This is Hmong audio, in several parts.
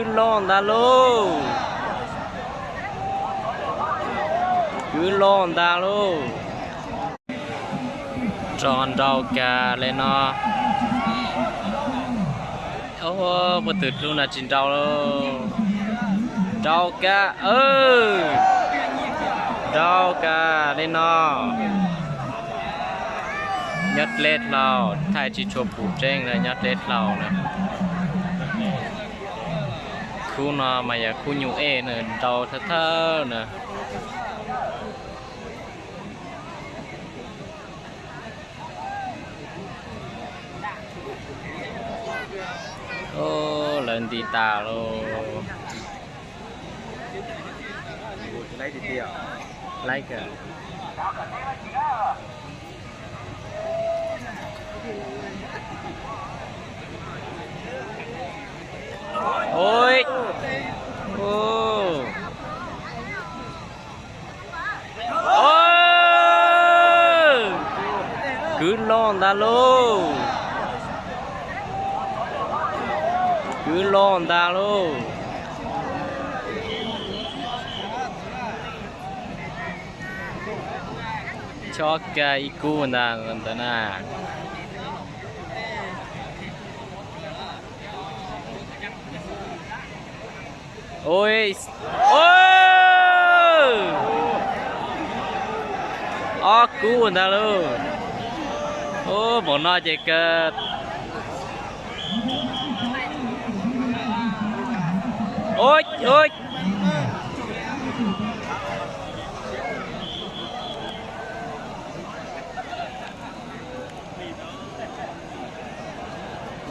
Kwv loj ntag lauj. Kwv loj ntag lauj. Tso nrau kag li no. Puag tus dlub no tsis nrau lauj. Nrau kag, nrau kag li no. Nyob dleb dlhau, thaij tsis tshua pum tseeb na, nyob dleb dlhau na. Khub no mas yog khub nyuj ej na, nrau thawj thawj na. Lawv nti tas lauj. Laib kawg. Kwv loj ntag lauj. Kwv loj ntag lauj. Chob kag ib kub ntag ntawd na. Ob kub ntag lauj. Npaum no ces kawg.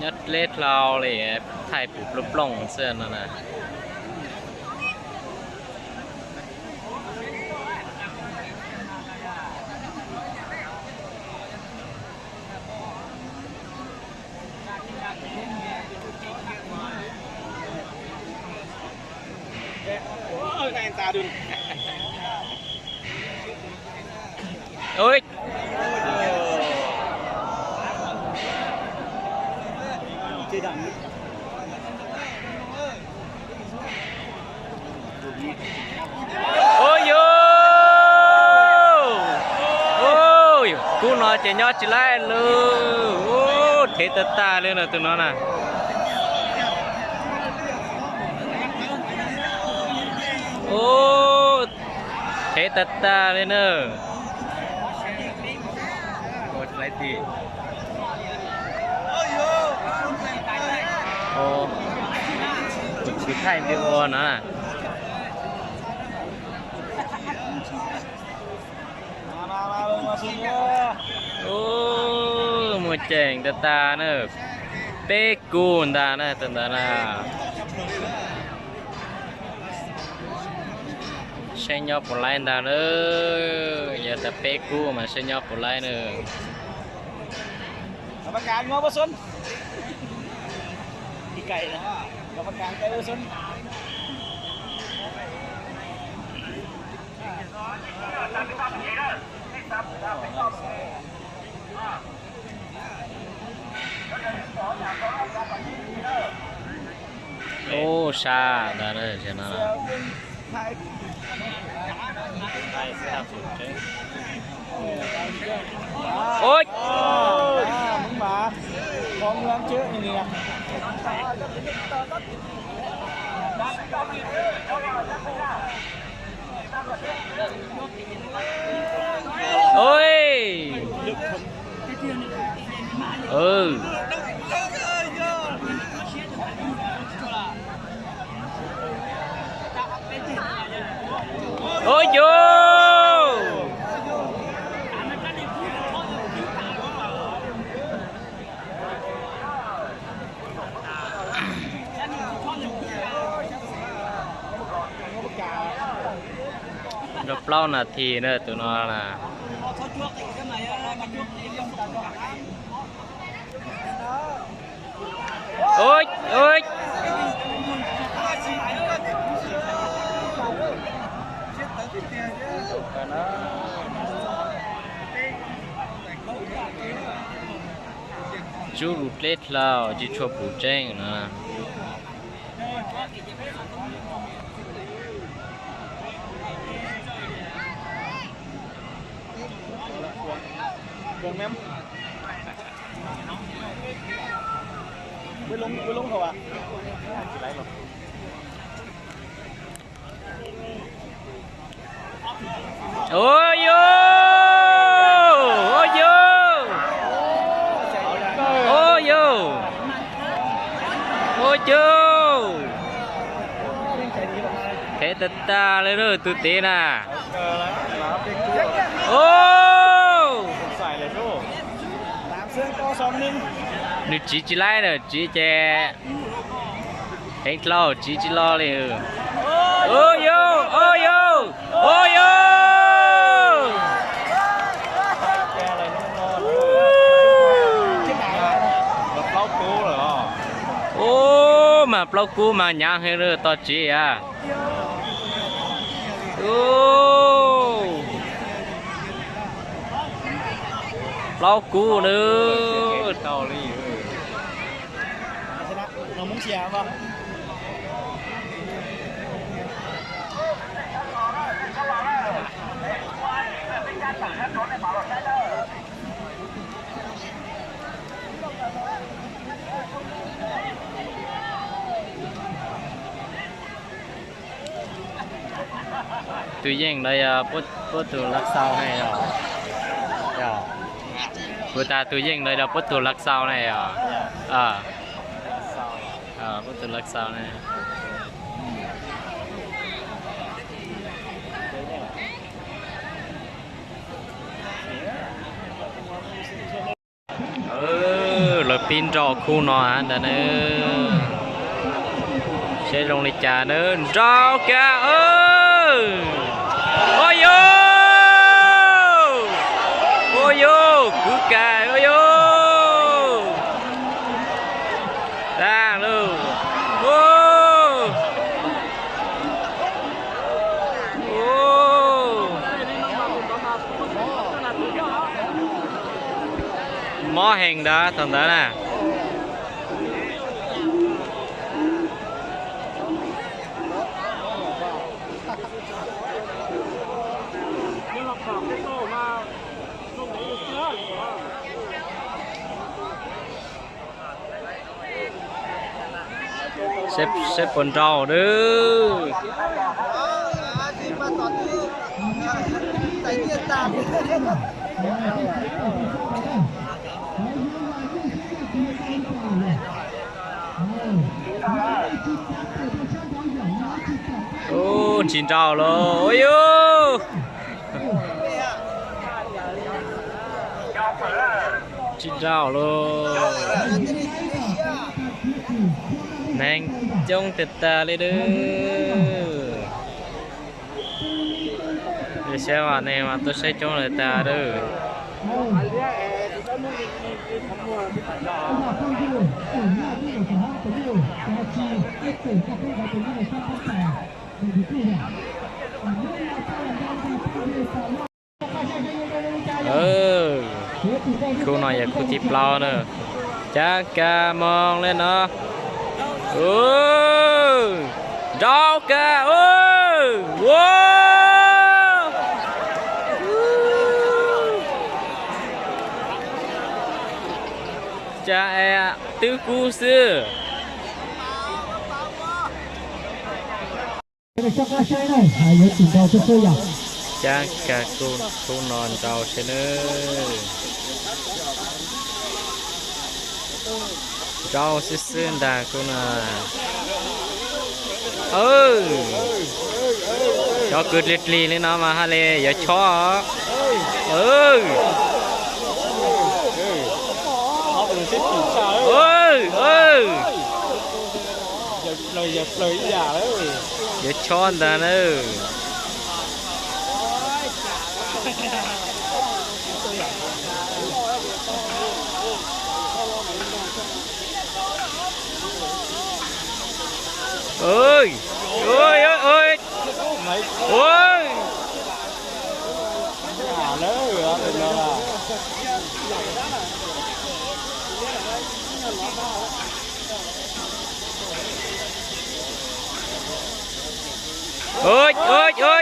Nyob dleb dlhau li, thaij pum plooj plooj xwb no na. Ua yus, kub no ces nyob tsis laib lawm. Thev tag tag li no tus no na. Thev tag tag li na. Tus thaij video no na. Muaj ceem tag tag na. Peb kub ntag na tus ntawd na. Saib nyob puas laib ntag na. Yog tas peb kub mas saib nyob puas laib na. Ub, sab ntag no. Ua yus, rau plaub nas this na tus no na. Tsub lus dleb dlau tsis tshua pum tseeb na. Ua yus, ua yus, ua yus, ua yus. Qhev tag tag li tus tid na. Nws tsiv tsis laib na, tsiv ces heev dlau, tsiv tsis lo li. Ua yus, ua yus, ua yus. Ub, mas plaub kub mas hnyav heev li, tos tsiv a. Ub, plaub kub na. Tus yeej ntawd yog puab tug laj xau ne yog? Yog. Kuv tas tus yeej ntawd yog puab tug laj xau ne yog? Puab tug laj xau ne. Lawv pib nrau khub no ntag na. Seb zoo li cas na. Nrau kag. Ua yus, ua yus, kwv kag, ua yus. Tag lauj. Mob heev ntawd thaum ntawd na. Seb puas nrau na. Ub, tsis nrau lauj. Ua yus, tsis nrau lauj. Neeg coob tag tag li na. Saib mas neeg mas tuaj saib coob lawm tag lawm. Khub no yog khub thib plaub na. Cab kag moog le no. Nrau kag. Ua, cab es twb kub xwb. Cab kag khub no nrau seb nawb. Nrau xwb xwb ntag khub no. Cov kws dlig dlig li no mas haj li yuav chob. Yuav chob ntag na. Ua, ua, ua.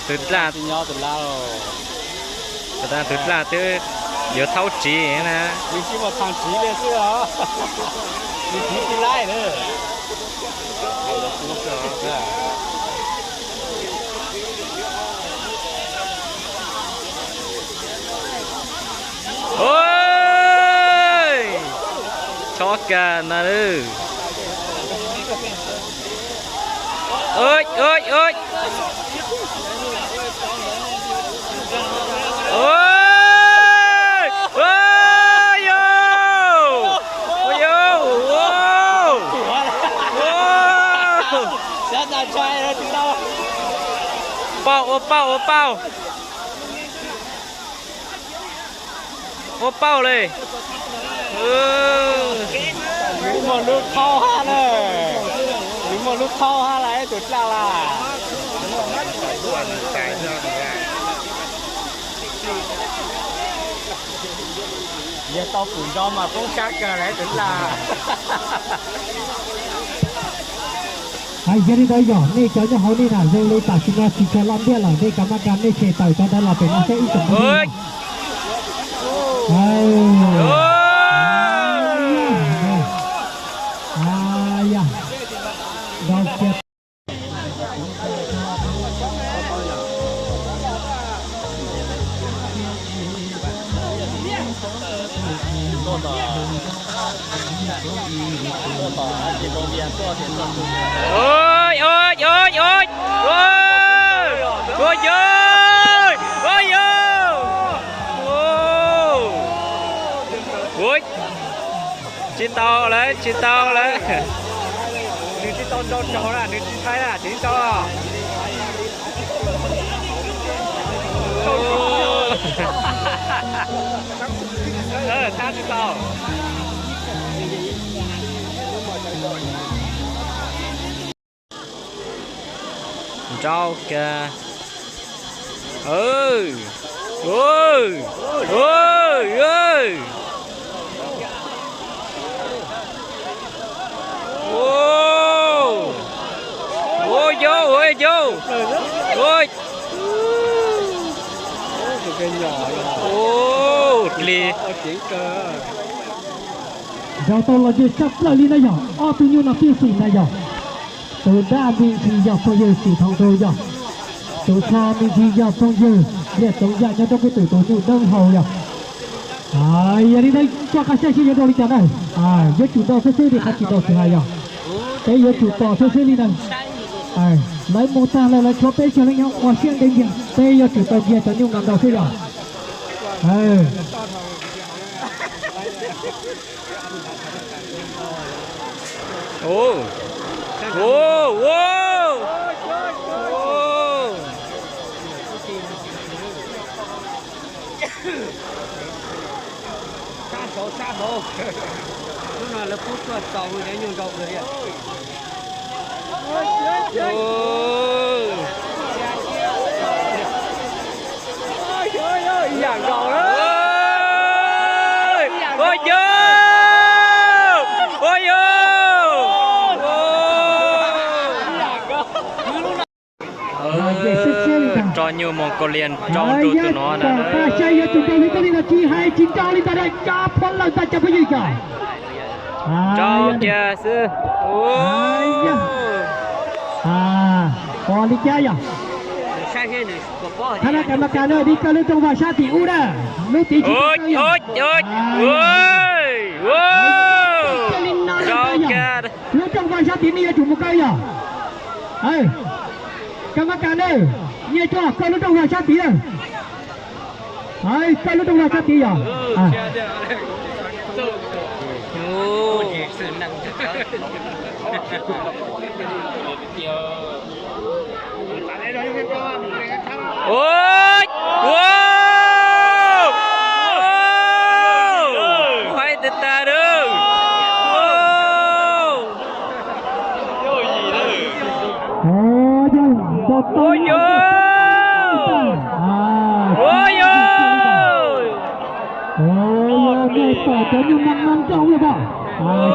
Tus dlaj, tus dlaj twb yuav thaub tsiv na. Chob kawg na. Ua, ua, ua. Ua, ua, yau. Ua, yau, ua. Ua. Pauj, ua pauj, ua pauj. Ua pauj li. Nws muaj lub thaub hab na, nws muaj lub thaub hab lawm tus dlaj las. Yog tau pum nrov mas poob sab kawg lawm tus dlaj. Hais yog li ntawd yog nej cov nyob hauv nej na zoo li tam sim no tsis tshua loj ntiag lawm, nej kav maj kas nej tshem tawm cov ntawd los pem no saib ib tsoom. Ua, ua, ua, ua, ua, yau, ua, yau. Ua, tsis tau lawm, tsis tau lawm. Nws tsis tau nrau tsaug na, nws tsis thaiv na, tsis tau. Thab tsis tau. Nrau kawg. Ua, yau, ua, yau. Ua, dlig. Nrau tau los ntse tshaj plaws li na yog ob tug nyuj no pib xim na yog. Tus dab me ntsis yog phooj ywg Tsim Thoo Nraug yog. Tus tsho me ntsis yog phooj ywg Liaj Txoov Yaj nyob rau peb tus tus nyuj dawb hau yog. Yog li ntawd koj qhov saib seb yuav nrau li cas na. Yuav tsum nrau xwb xwb li qhov tsis nrau tsis hais yog. Peb yuav tsum pom xwb xwb li ntawd. Lawv mus tag lawm lawv tshuav peb tsawg leej nyob ua siab ntev ntxiag, peb yuav tsum tau ntxias cov nyuj no nrau xwb yog. Sab nraud sab nraud. Lub no lawv pub tuaj txaus cov nyuj nrau kawg li. Ua yau, ua yau. Tso nyuj Mos Kos Lias nrau nrug tus no na. Saib yuav tsum nrau li koj li no tsis hais tsis nrau li ntawd cov phooj ywg ntag cov phooj ywg yog. Nrau kiag xwb. Pom li cas yog. Thab Nab Kas Mas Kas na, nej kaw lub rooj vag sab tim ub na, lub tid tsis kaw yog. Nrau kiag. Lub rooj vag sab tid nej yuav tsum mus kaw yog. Kas Mas Kas na, nyias tso kaw lub rooj vag sab tid na. Kaw lub rooj vag sab tid yog. Ua, Tag lawm. Ua yog, ua yog, ua yog, nej pom cov nyuj nees no nrau lawm pom,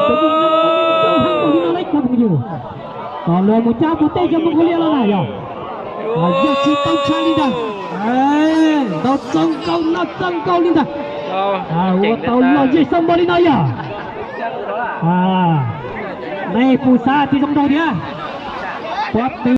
cov nyuj nees no nrau heev npaum li no lawm cov phooj ywg. Kom luag mus cab puas teb cov Mongolia los na yog. Yog tsis tau tshaj li ntag, ntaus txaus nkaus noj txaus nkaus li ntag. Ua tau lom zem xaus npaum li no yog. Nej puas xav tias zoo nraug thiab? Puas pib